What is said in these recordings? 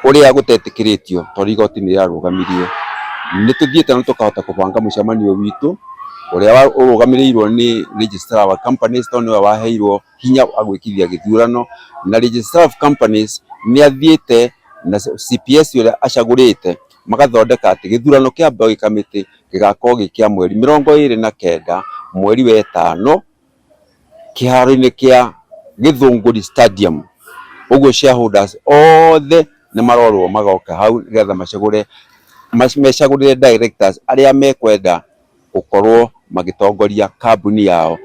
Ũrĩa gũtetĩkĩrĩtio tondũ igoti nĩ rĩarũgamirie. Nĩ tũthiĩte na tũkahota kũbanga mũcemanio witũ ũrĩa ũrũgamĩrĩirwo nĩ Registrar wa Companies tondũ nĩwe waheirwo hinya wa gwĩkithia gĩthurano, na Registrar of Companies nĩ athiĩte na CPS ũrĩa acagũrĩte magathondeka atĩ gĩthurano kĩa Mbogi Committee gĩgakorwo gĩ kĩa mweri 29 mweri wa ĩtano kĩharo-inĩ kĩa Gĩthũngũri Stadium. Ũguo shareholders othe nĩ marorwo magoka hau nĩgetha macagũre, mecagũrĩre directors arĩa mekwenda gũkorwo magĩtongoria kambuni yao.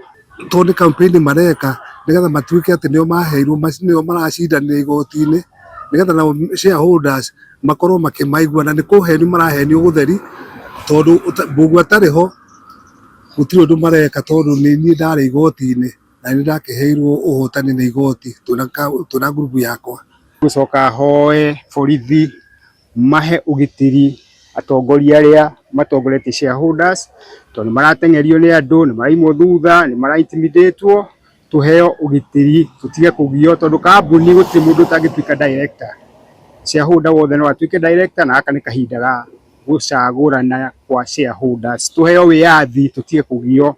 Tondũ nĩ campaign mareka nĩgetha matuĩke atĩ nĩo maheirwo nĩo maracindanĩra igoti-inĩ nĩgetha nao shareholders makorwo makĩmaigua na nĩ kũhenio marahenio gũtheri tondũ Mbũgua atarĩ ho gũtirĩ ũndũ mareka tondũ nĩ niĩ ndarĩ igoti-inĩ na nĩ ndakĩheirwo ũhotani nĩ igoti twĩna ngurubu yakwa. Ngũcoka hoe borithi mahe ũgitĩri atongoria arĩa matongoretie shareholders tondũ nĩ marateng'erio nĩ andũ, nĩ maraimwo thutha, nĩ mara intimidate tũheo ũgitĩri tũtige kũgio tondũ kambuni gũtirĩ mũndũ ũtangĩtuĩka director. Shareholder wothe no atuĩke director na gaka nĩ kahinda ga gũcagũrana kwa shareholders. Tũheo wĩyathi tũtige kũgio.